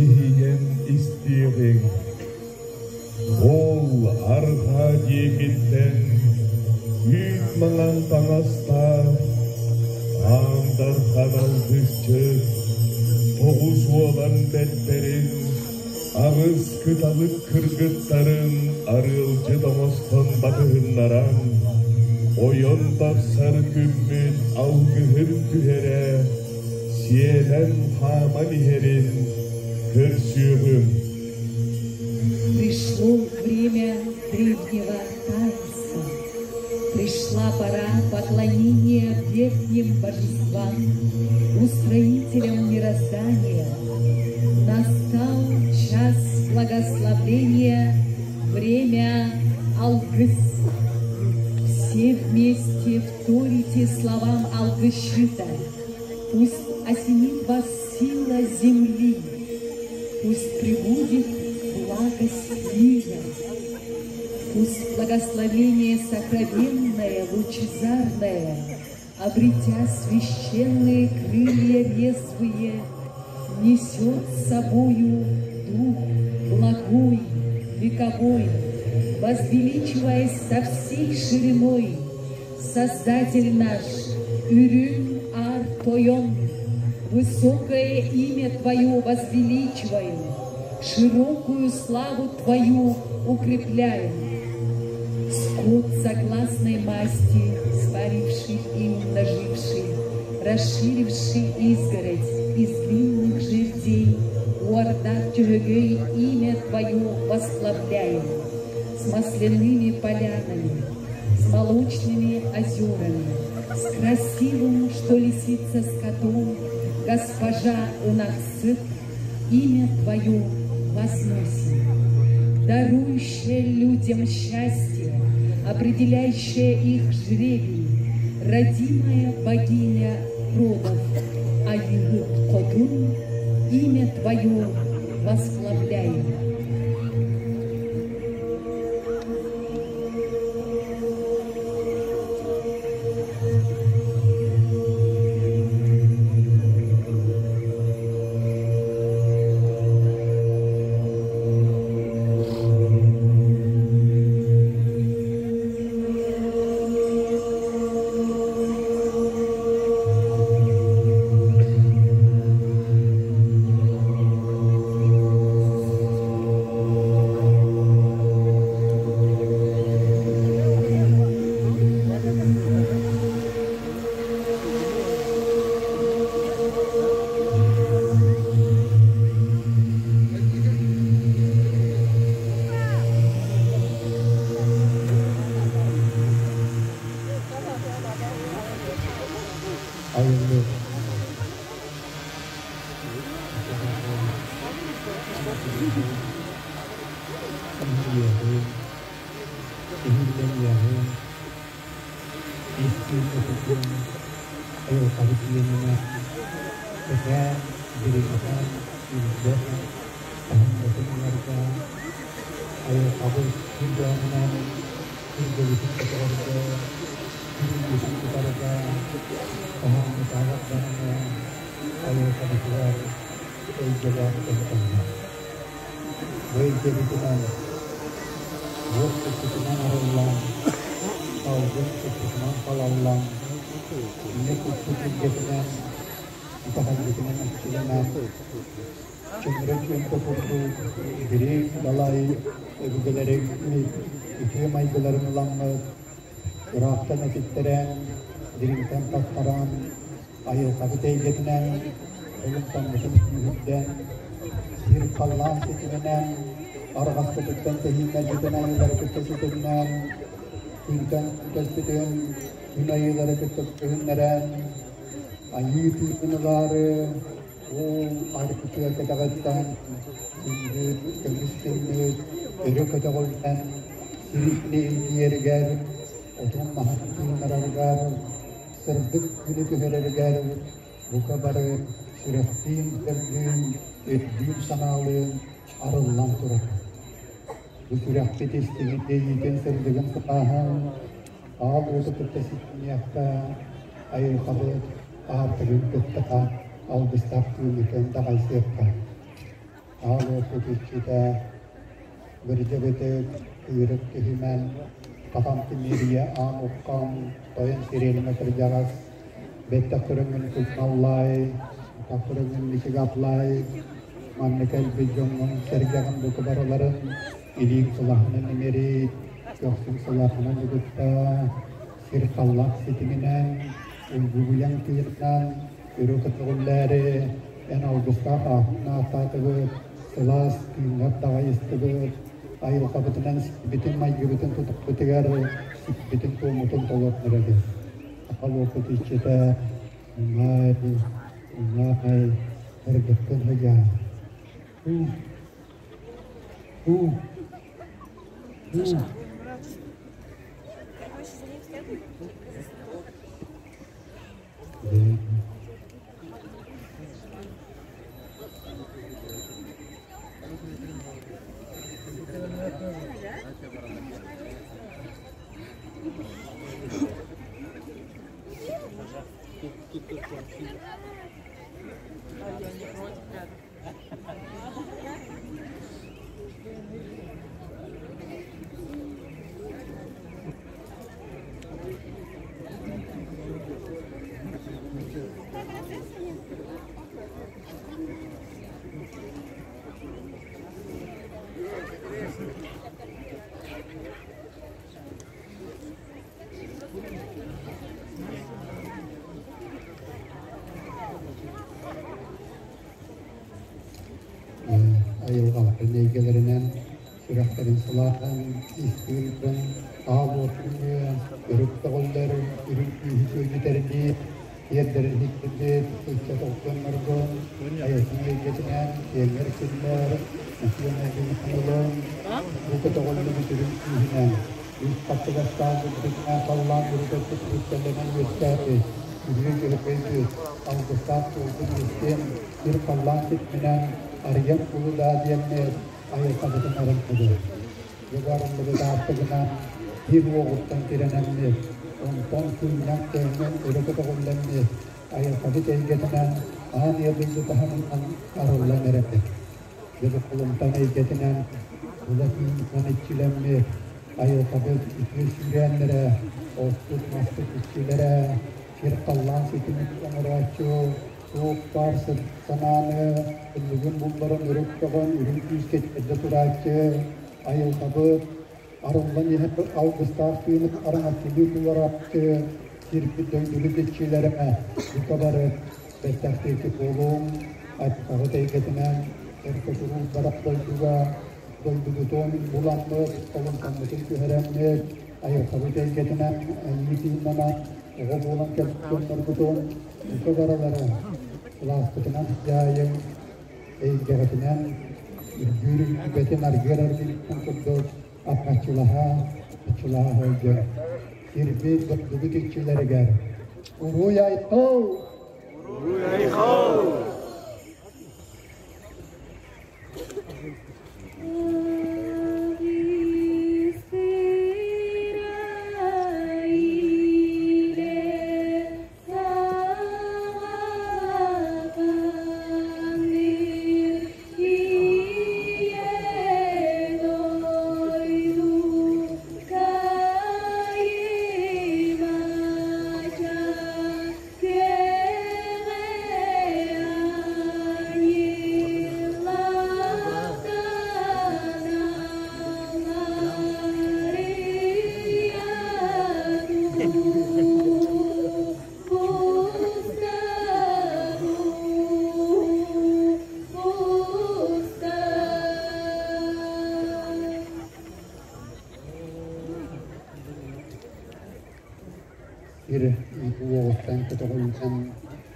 Иһийэн истиэҕиҥ, ол арҕаа диэкиттэн үүт маҥан таҥастаах Аан Дархан алгысчыт 90 бэртэрин, аҕыс кыталык кыргыттарын арыалдьыт оҥостон батыһыннаран, ойон тахсар күммүт алгыһын түһэрэ, сиэлэн хааман иһэрин көрсүөҕүм. Пришло время древнего таинства. Пришла пора поклонения верхним божествам, устроителям мироздания. Настал час благословления, время Алгыс. Все вместе вторите словам Алгысчыта. Пусть осенит вас сила земли, пусть прибудет благость мира, пусть благословение сокровенное, лучезарное, обретя священные крылья резвые, несет с собою дух благой, вековой, возвеличиваясь со всей шириной, Создатель наш, Үрүҥ Аар Тойон, высокое имя Твое возвеличиваю, широкую славу Твою укрепляю. Скот согласной масти, сваривший и умноживший, расширивший изгородь из длинных жердей, уордах Дьөһөгөй имя Твое восславляю, с масляными полянами, с молочными озерами, с красивым, что лисица скотом, госпожа Ынахсыт, имя Твое возносим. Дарующая людям счастье, определяющая их жребий, родимая богиня родов, Айыгыт Хотун, имя Твое восславляем. Айыллыы Иһиллэниэҕиҥ, ис тыыммытын айылҕабыт иэнинэн кэтээн, дириҥэтэн, илдьэн таһыммытын ыларга, айылҕабыт сүүрээнинэн сүргэбитин көтөҕөргө, күнүүбүтүн тутарга, хаһааҥҥытааҕар даҕаны айылҕабытыгар эйгэлээх кэм кэллэ. Бу эйгэбитинэн уот куппутунан арыллан, салгын куппутунан салаллан, ийэ куппут илгэтинэн, итэҕэлбитинэн иччилэнэн, чөҥөрө чүөмпэ курдук дириҥ далай өбүгэлэрин үтүө майгыларын ыламмыт, ыраахтан этиттэрэн, дириҥтэн таттаран, айылҕабыт эйгэтинэн холумтаммытын күүһүрдэн, сир-халлаан ситиминэн, арҕаспытыттан тэһииннэрбитин айыылары кытта ситимнээн, күнтэн кэлбитин күн айыылары кытта көһүннэрэн, айыы тыынын ылаары, ол аргытыа кэтэҕиттэн күндү көмүс күммүт өрө көтөҕүллэн сиритини илгийэригэр, отун-маһын тыыннарарыгар, сырдык күнү түһэрэригэр бука бары сүрэхтиин-бэрдиин, өйдүүн-санаалыын арыллан турар. Бу сүрэхпит истиҥ иэйиитин сырдыгын сылааһын аал уоту кытта ситимниэххэ, айылҕабыт аартыгын кытта алгыстаах тыынытын даҕайсыахха. Аал уоппут иччитэ, Бырдьабытык, Кыырык Түһүмэн, Хатан Тимирийэ Аан Уххан, Тойон Сириэлимэ кырдьаҕас, Бэттэх көрөҥҥүн кутналлаай, атах көрөҥҥүн мичик атлаай, манна кэлбит дьоҥҥун сэргэҕин бука барыларын илииҥ сылаһынан имэрий, көхсүҥ сылаһынан угуттаа, сир халлаах ситиминэн, улгугуйаҥ тыынынан өрө көтөҕүллээри, эн алгыстаах ааһын ааттаатыбыт, сылаас тыыҥҥар даҕайыстыбыт, айылҕабытынан сиппитин майгыбытын тутукпутугар сиппитин-туоммутун толордор эбит. Саха иччитэ Умай, Умай, Ыргыттын ыйа. Туу, туу, туу. Айылҕаларын эйгэлэринэн сүрэхтэрин сылааһын, истиҥ аал уотун өрүк көҕүллэр, үрүҥ күүһү күөдьүтэрдии, тиэрдэрин иһиттэрбит, ыччат дьонноргун, айылҕаҥ эйгэтинэн киэҥҥэр киллэр, үтүө майгыны ылын, бу көтөҕүллүбүт үрүҥ күүһүнэн, үс хаттыгастаах үрдүкүнэн халлаан үрүт өттүттэн үөскээбит, үһүө дьөһөгөйбүт, алгыстаах суолгун үөскүөн, сир халлаан ситиминэн арыйан кулу-даа диэммит айылҕабытын арыйдыбыт. Дьыбарыллыбыт аартыгынан сир уоҕуттан тирэнэммит, онтон кыынньан кыанньан өрө көтөҕүллэммит, айылҕабыт эйгэтинэн аан ийэ дойду таһымынан арыллан эрэбит. Дьылы холумтан эйгэтинэн тула тыынынан иччилэммит, айылҕабыт үтүө сүүрээннэрэ, оппут-маспыт иччилэрэ, сир-халлаан ситимин оҥорооччу, туох баар санааны ыллыгын булларан өрө көтөҕөн үрүҥ күүскэ тиэрдэ турааччы, айылҕабыт арыллан иһэр алгыстаах тыынын араҥаччылыы туорааччы, сирбит дойдубут иччилэрэ бука бары бэртээхтиэки буолуҥ, аттаҕыт эйгэтинэн өркөтүрүү барах дойдуга дойдубутун буламмыт, холумтаммытын түһэрэммит, айылҕабыт эйгэтинэн айыы тыыннанан оҕо буолан кэлбит дьоннорбутун бука барылара кылааспытынан дьаайыҥ, эйгэҕитинэн үргүүр үргүбэтин аргыар аргыйбытын курдук аппаччылаһа, аччылаһа сылдьар. Сирбит дойдубут иччилэригэр Уруй айхал! Уруй айхал! Сир уоҕуттан көтөҕүллэн,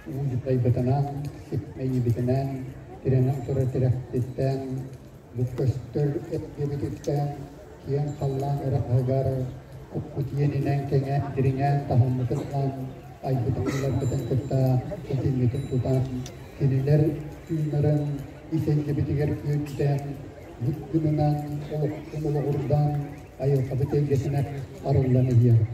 уу дьутайбытынан, сипмэйибитинэн, тирэнэн турар тирэхпиттэн, бу көстөр эппиэбититтэн киэҥ халлаан ыраһыгар куппут иэнинэн кэҥээн, дириҥээн таһыммытын ылан, айбытын кытта ситиммитин тутан, кинилэр тыыннарын ис эйгэбитигэр күөттэн, бүт гынынан олохпутун олоҕурдан, айылҕабыт эйгэтинэн арыллан иһиэҕэ.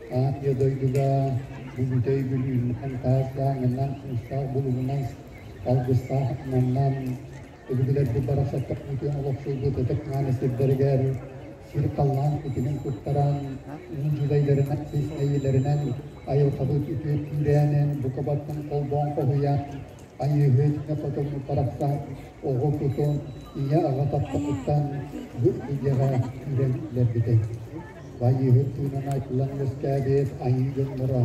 Аан ийэ дойдуга Бүлүүтэй Бүлүүнэн, таас дааҥынан, куустаах булугунан, алгыстаах атынан Өбүгэлэрбит барахсаттар үтүө олохсуйбут ытык мааны сирдэригэр сир халлаан итинин куттаран, уу дьулайларынан, сис эйэлэринэн айылҕабыт үтүө күүрээнин бука баттан холбоон хоһуйан, айыыһыт хотоҥҥут барахсан оҕо кутун ийэ аҕа тапталыттан бу үйэҕэ күүрэн киллэрбитэ. Айыыһыт тыынан айтыллан үөскээбит айыы дьонноро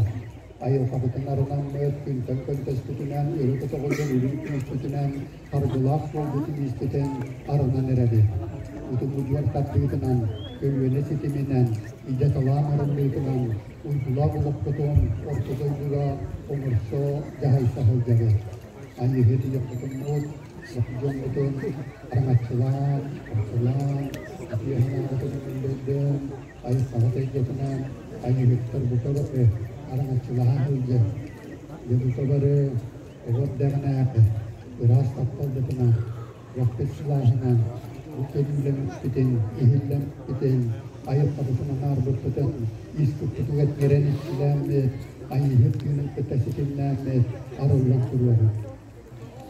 айылҕабытын арынаммыт, күнтэн көнтөспүтүнэн, өрө көтөҕүллэр үрүҥ күүспүтүнэн харгылаах суолбутун ииспитин арынан эрэбит. Утум удьуор тардыытынан, көлүөнэ ситиминэн, идэ талаан арыллыытынан уйгулаах олохпутун орто дойдуга оҥорсо дьаһайса сылдьабыт. Айыыһыт ийэххитиммут, дьоммутун араҥаччылаан, арчылаан, үтүө санааҕытын өҥөллөрдөөн, айылҕаҕыт эйгэтинэн айыыһыттар бука бары араҥаччылаһа сылдьар. Дьэ бука бары оҕо эрдэҕинээҕи ыраас тапталбытынан, уоппут сылааһынан бу көрүүлэммитин, иһиллэммитин, айылҕабытын анаарбыппытын ис куппутугар киирэн иччилээммит, айыыһыт тыынын кытта ситимнээммит арыллан туруоҕун.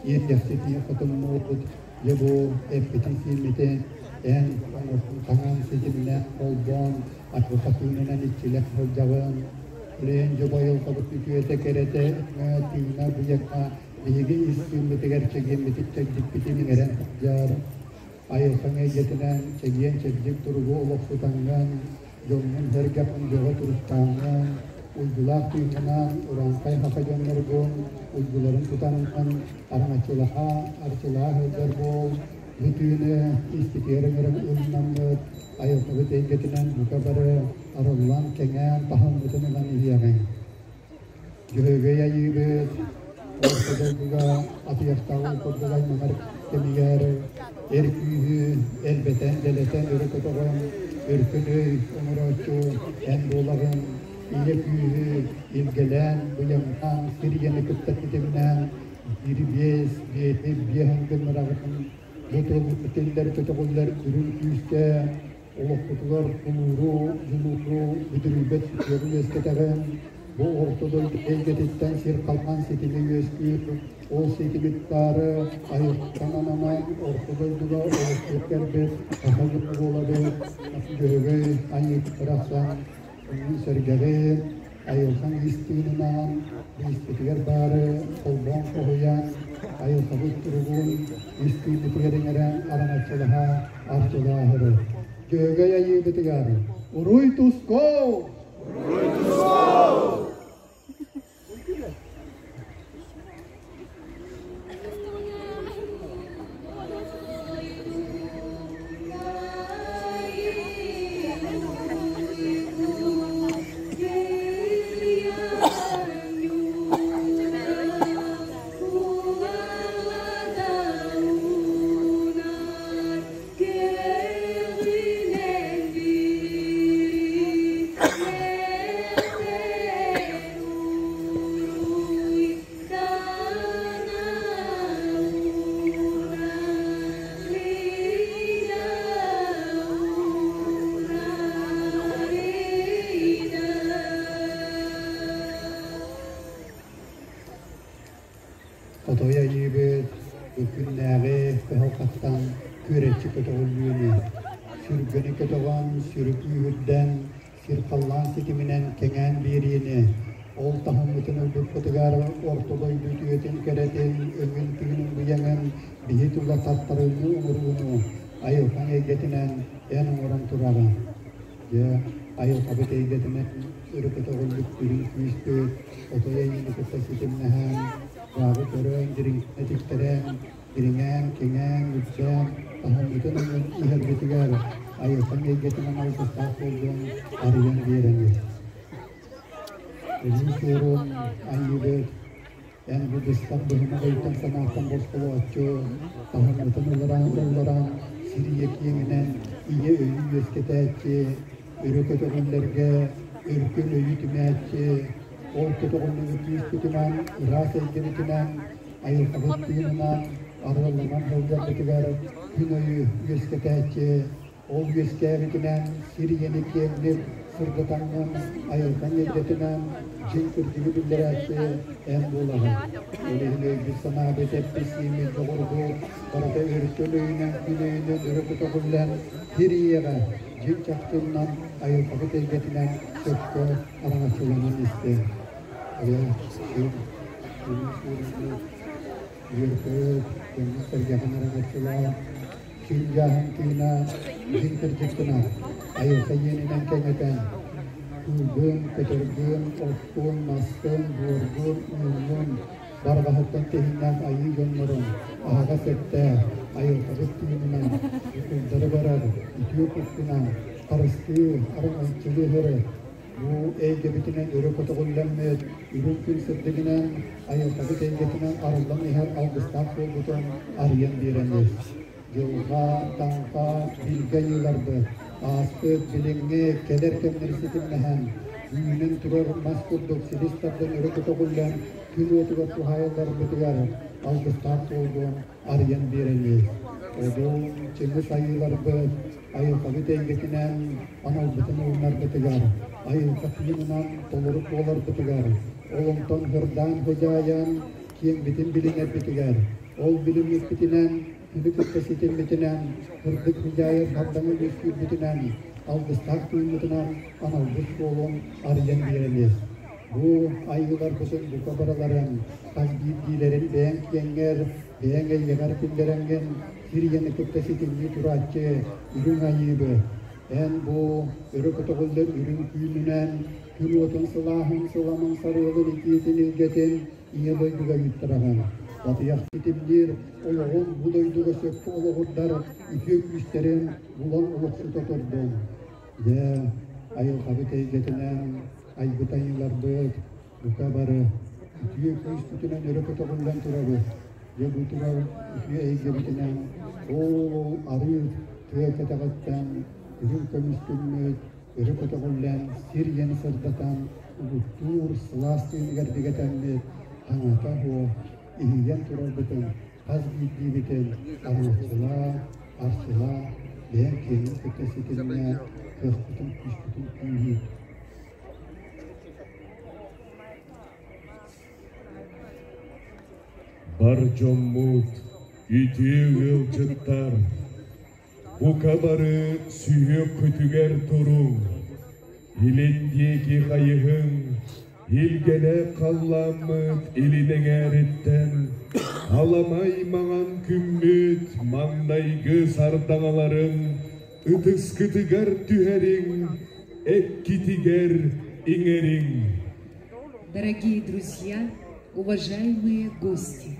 Иэдэхситии хотуммут, дьэ бу эппитин-сииммитин эн оҥорбут таҥаҥ ситимнээх холбоон, айылҕа тыынынан иччилэх сылдьаҕын. Үлээн дьобо айылҕабыт үтүөтэ кэрэтэ тыына быйаҥа биһиги ис тыыммытыгар чэгиэммитин чэбдикпитин иҥэрэн сылдьар. Айылҕаҥ эйгэтинэн чэгиэн-чэбдик туругу олохсутаҥҥын, дьоҥҥун-сэргэҕин бөҕө туруктааҥҥын, уйгулаах тыыҥҥынан урааҥхай саха дьонноргун уйгуларын тутаҥҥын араҥаччылаһа, арчылаа сылдьар буол, бу түүнү испитигэр ыҥыран ылынаммыт, айылҕабыт эйгэтинэн бука бары арыллан, кэҥээн, таһыммытын ылан иһиэҕиҥ. Дьөһөгөй айыыбыт Орто дойдуга атыйахтааҕы курдук айманар кэмигэр эр күүһү элбэтэн, дэлэтэн өрө көтөҕөн, өркөн өй оҥорооччу эн буолаҕын, ийэ күүһү илгэлээн, быйаҥнаан, сир ийэни кытта ситимнээн, биири биэс, биэти биэһэн гыннараҕын, бу тыл этиллэр көтөҕүллэр үрүҥ күүскэ олохпутугар тулууру, дьулууру бүдүрүйбэт сүтүөҕү үөскэтэҕин, бу орто дойду эйгэтиттэн сир халҕан ситими үөскүүр, ол ситими таары айылҕаттан ананан орто дойдуга олохсуйа кэлбит саха дьоно буолабыт, Дьөһөгөй айыытын барахсан онон сэргэҕин, айылҕаҥ ис тыынынан бииспитигэр баары холбоон хоһуйан, айылҕабыт туругун ис тыыммытыгар иҥэрэн араҥаччылаһа арчылааһыры. Дьөһөгөй айыыбытыгар Уруй туску! Уруй туску! Хотой айыыбыт бу күннээҕи кыһалҕаттан күөрэччи көтөҕүллүүнү, сүргэни көтөҕөн, сүрү күүһүрдэн, сир-халлаан ситиминэн кэҥээн биэриини, ол таһыммытын ылбыппытыгар орто дойду үтүөтүн кэрэтин, өҥүн тыынын быйаҥын биһи тула таттарыыны оҥорууну айылҕаҥ эйгэтинэн эн оҥорон тураҕын. Дьэ, айылҕабыт эйгэтинэн өрө көтөҕүллүк үрүҥ күүспүт отой эйиини кытта ситимнэһэн, бааҕы көрөн, дириҥтэн этиттэрэн, дириҥээн, кэҥээн, үрдээн, таһыммытын өҥөн иһэрбитигэр айылҕаҥ эйгэтинэн алгыстаах буоллун арыйан биэрэҥит. Улуу Суорун айыыбыт эн бу быстах быһымах өйтөн-санааттан босхолооччу, таһыммытын ылларан ылларан сир ийэ киэҥинэн ийэ өйү үөскэтээччи, өрө көтөҕүллэргэ өркөн өйү түмээччи, ол көтөҕүллүбүт күүспүтүнэн, ыраас эйгэбитинэн, айылҕабыт тыынынан арыалланан сылдьарбытыгар күн өйү үөскэтээччи, ол үөскээбитинэн сир ийэни киэҥник сырдатаҥҥын айылҕаҥ эйгэтинэн дьиҥ кырдьыгы биллэрээччи эн буолаҕын. Ол иһин өйбүт-санаабыт, эппит-сииммит дьоҕурбут барыта өркөн өйүнэн, күн өйүнэн өрө көтөҕүллэн сир ийэҕэ дьиҥ чахчыннан айылҕабыт эйгэтинэн сөпкө араҥаччыланан истэ. Айа, сир, күнүс үөрэммит, үөрбүт, дьоҥҥун-сэргэҕин араҥаччылаа, күн дьааһын тыына дьиҥ кырдьыккына айылҕа иэнинэн кэҥэтэн, кыылгын, көтөргүн, оккун, маскын, буоргун, уугун, барҕаһыттан тэһииннээх айыы дьоннорун аһаҕас эттээх, айылҕабыт тыынынан кулдары барар үтүө куккунан харыстыы, араҥаччылыы сырыт. Бу эйгэбитинэн өрө көтөҕүллэммит, үрүҥ күн сырдыгынан, айылҕабыт эйгэтинэн арыллан иһэр алгыстаах суолбутун арыйан биэрэммит. Дьылҕа, таҥха, билгэ айыыларбыт, ааспыт, билиҥҥи, кэлэр кэмнэри ситимнэһэн, үүнэн турар мас курдук силис тардан өрө көтөҕүллэн күн уотугар туһаайылларбытыгар алгыстаах суолгун арыйан биэрэбит. Одун Чыҥыс айыыларбыт айылҕабыт эйгэтинэн аналбытын ылынарбытыгар, айылҕа тыынынан толору буоларбытыгар, ол онтон һырдаан-һыдьаайан киэҥбитин билинэрбитигэр, ол билиммиппитинэн, күнү кытта ситиммитинэн, сырдык һыдьаайар сардаҥа үөскүүрбүтүнэн, алгыстаах тыыммытынан аналбыт суолун арыйан биэрэбит. Бу айыыларбытын бука барыларын хас биирдиилэрин бэйэҥ киэҥҥэр, бэйэҥ эйгэҕэр киллэрэҥҥин сир ийэни кытта ситимнии турааччы үрүҥ айыыбы эн бу өрө көтөҕүллэр үрүҥ түүнүнэн күн уотун сылааһын сыламын сарыалын итиитин илгэтин ийэ дойдуга ыыттараҕын. Батыйах ситимниир олоҕун бу дойдуга сөпкө олоҕурдар үтүө күүстэрин булан олохсута турдун. Дьэ, айылҕабыт эйгэтинэн айбыт айыыларбыт бука бары үтүө күүспүтүнэн өрө көтөҕүллэн турабыт. Дьэ бу турар үтүө эйгэбитинэн ол арыы тыа кэтэҕиттэн үрүҥ көмүс күммүт өрө көтөҕүллэн сир ийэни сырдатан угуттуур сылаас тыыныгар бигэтэммит хаҥата суох иһийэн турарбытын хас биирдиибитин араҥаччылаа, арчылаа, бэйэҥ киэҥин кытта ситимнээ, кыахпытын, күүспүтүн күүһү. Бар дьоммут, үтүө ыалдьыттар, бука бары сүһүөххүтүгэр туруҥ, илин диэки хайыһыҥ, илгэлээх халлааммыт илин эҥээриттэн аламай маҥан күммүт маҥнайгы сардаҥаларын ытыскытыгар түһэриҥ, эккитигэр иҥэриҥ. Дорогие друзья, уважаемые гости,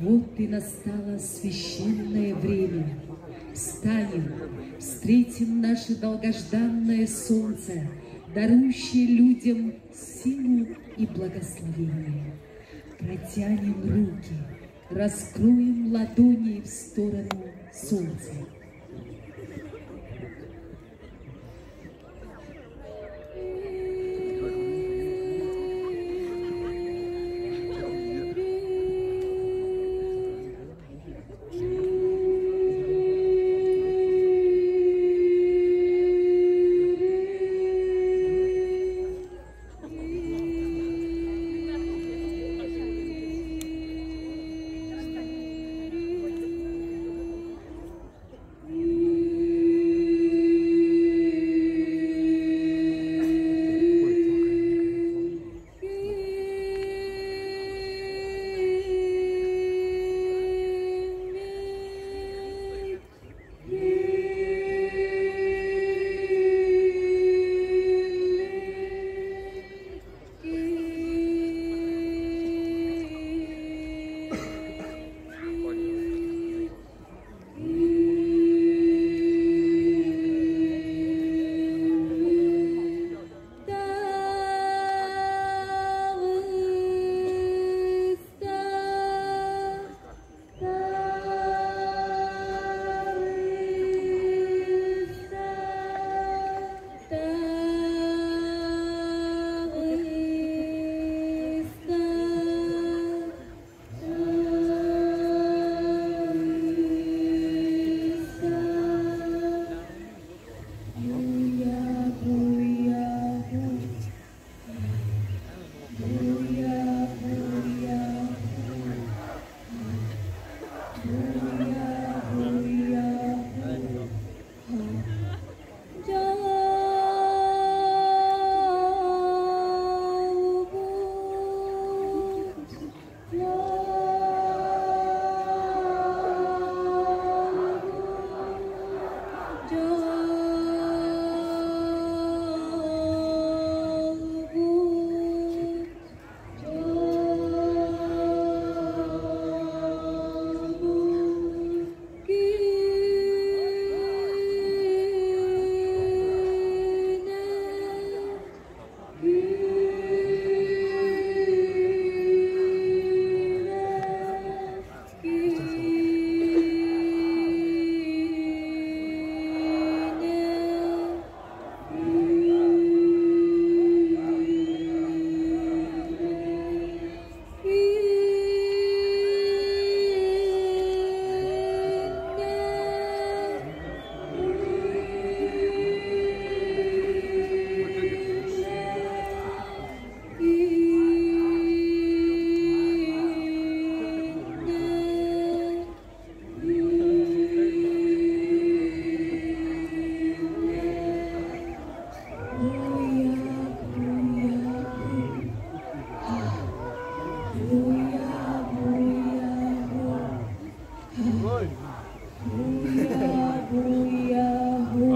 вот и настало священное время. Встанем, встретим наше долгожданное солнце, дарующее людям силу и благословение. Протянем руки, раскроем ладони в сторону солнца.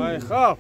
Айхал!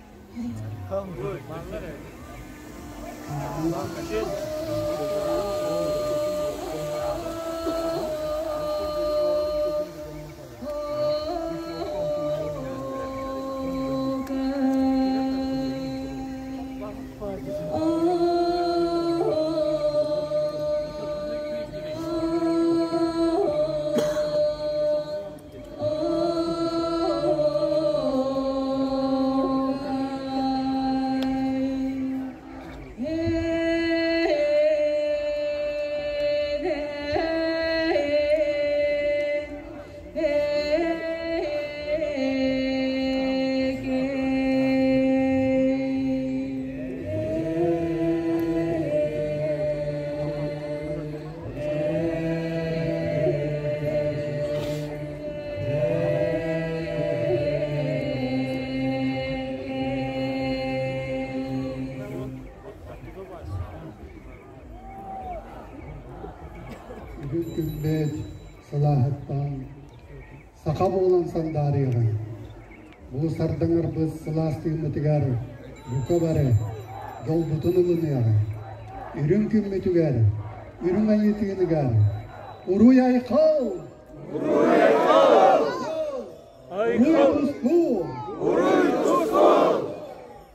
Үгүс күммүт сылааһыттан саха буолан сандаарыаҕыҥ. Бу сардаҥарбыт сылаас тыыммытыгар бука бары дьолбутун ылыныаҕыҥ. Үрүҥ күммүтүгэр, үрүҥ айыы тыыныгар Уруй айхал! Уруй айхал! Уруй туску! Уруй туску!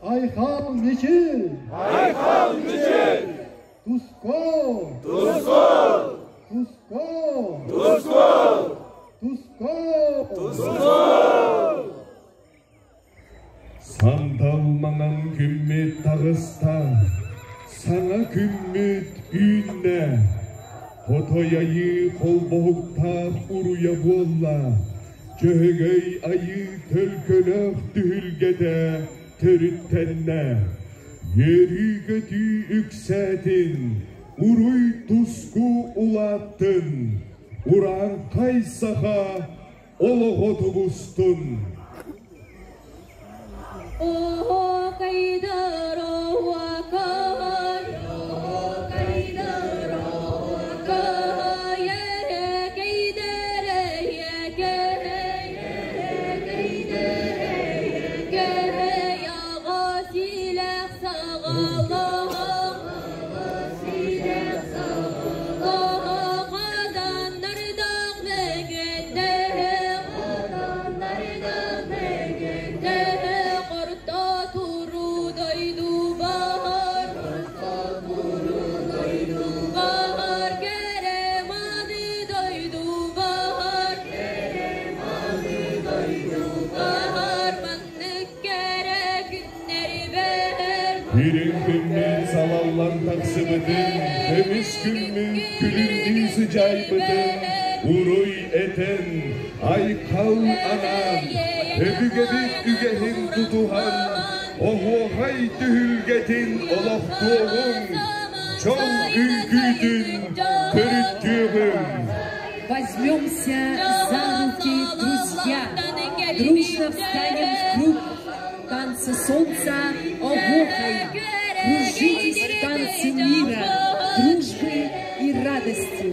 Айхал мичил! Айхал мичил! Туску! Туску! Туску! Туску! Туску! Туску! Сандал маҥан күммүт таҕыста, саҥа күммүт үүннэ. Хотой айыы холбоһуктаах уруйа буолла, Дьөһөгөй айыы төлкөлөөх түһүлгэтэ төрүттэннэ. Үөрүү-көтүү үксээтин, уруй-туску улааттын, урааҥхай саха олоҕо тубустун! Үрүҥ күммүт салаллан тахсыбытын, көмүс күммүт күлүмнүү сыдьаайбытын уруй этэн, айхал анаан, өбүгэбит үгэһин тутуһан, оһуохай түһүлгэтин олохтуоҕуҥ, дьол үҥкүүтүн төрүттүөҕүҥ. Возьмемся за руки, друзья, дружно встанем в круг, танцы солнца огохой, кружитесь в танце мира, дружбы и радости,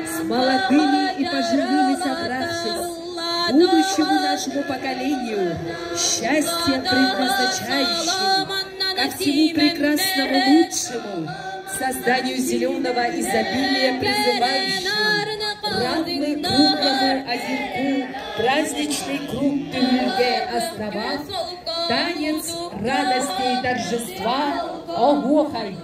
с молодыми и пожилыми собравшись, будущему нашему поколению, счастье предназначающему, ко всему прекрасному лучшему, созданию зеленого изобилия призывающему, равный круглому озерку, праздничный круг Тюльге основав, танец радости и торжества Огохай!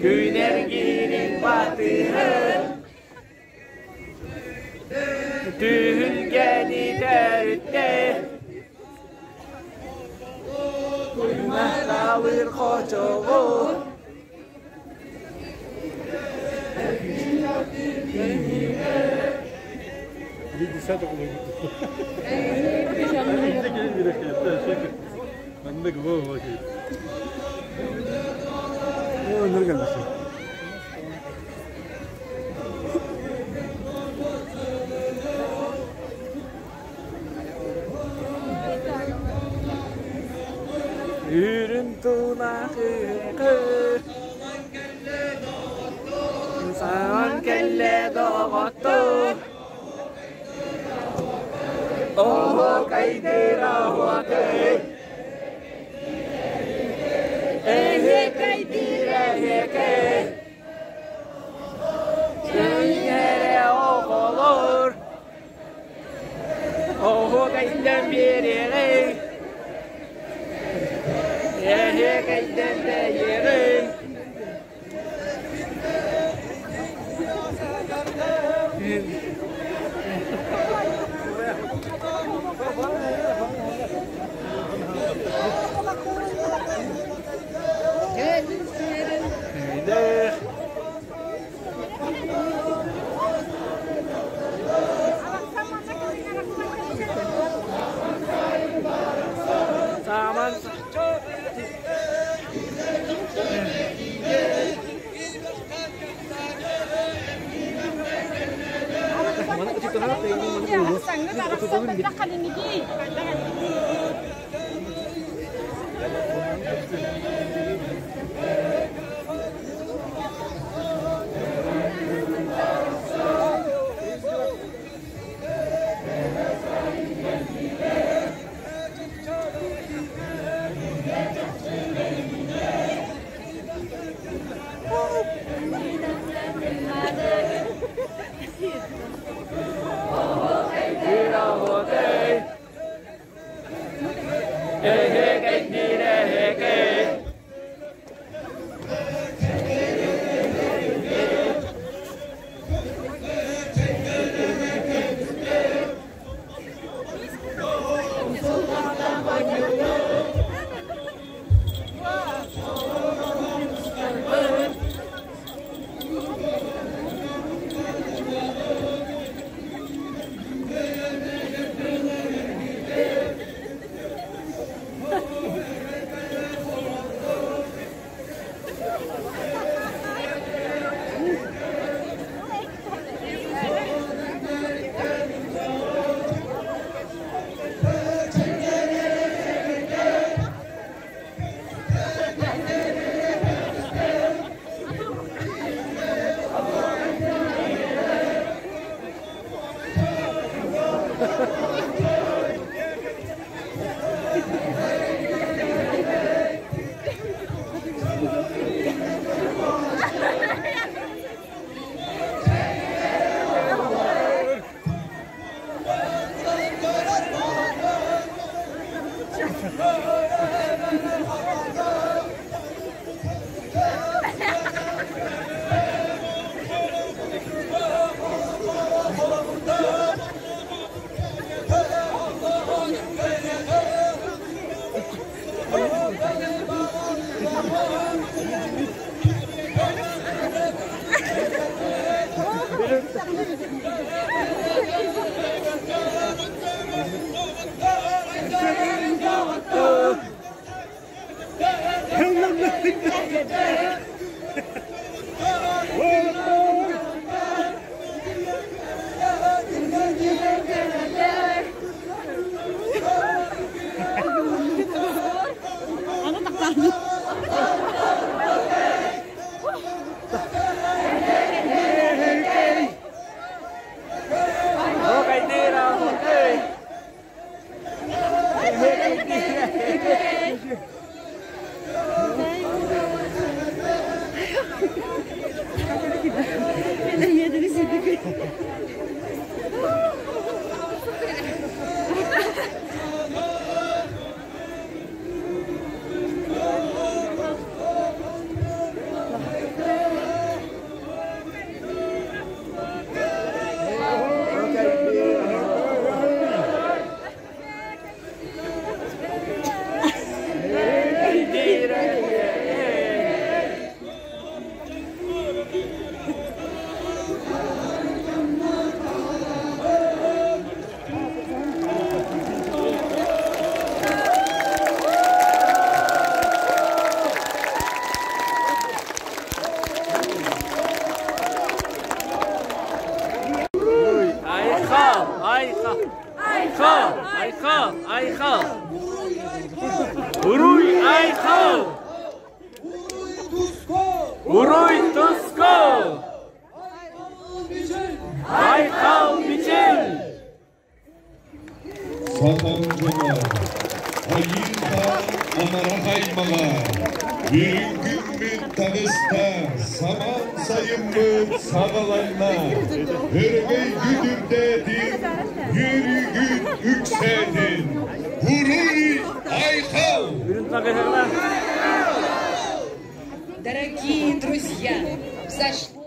Күнэргиирин батыһын Түһүлгэни төрүттэ Куймахталыр хочоҕу Үрүн тунах үҥкү Саҥан кэллэ доҕоттор Оһо кайдыра уотай Эһэ кайдыра эһэкэй Кэйэрэ оҕолор Оһо кайдан биэриэҕэй Эһэ кайдан бэйиэҕэй Саман Айхал! Уруй Айхал! Уруй Туско! Айхал Мичел! Сахам дьоно, айыыта амарах аймаҕа, үрүҥ күммүт таҕыста, самаан сайыммыт саҕаланна, өрөгөйгүт үрдээтин, үөрүүгүт үксээтин! Уруй Айхал! Дорогие друзья, взошло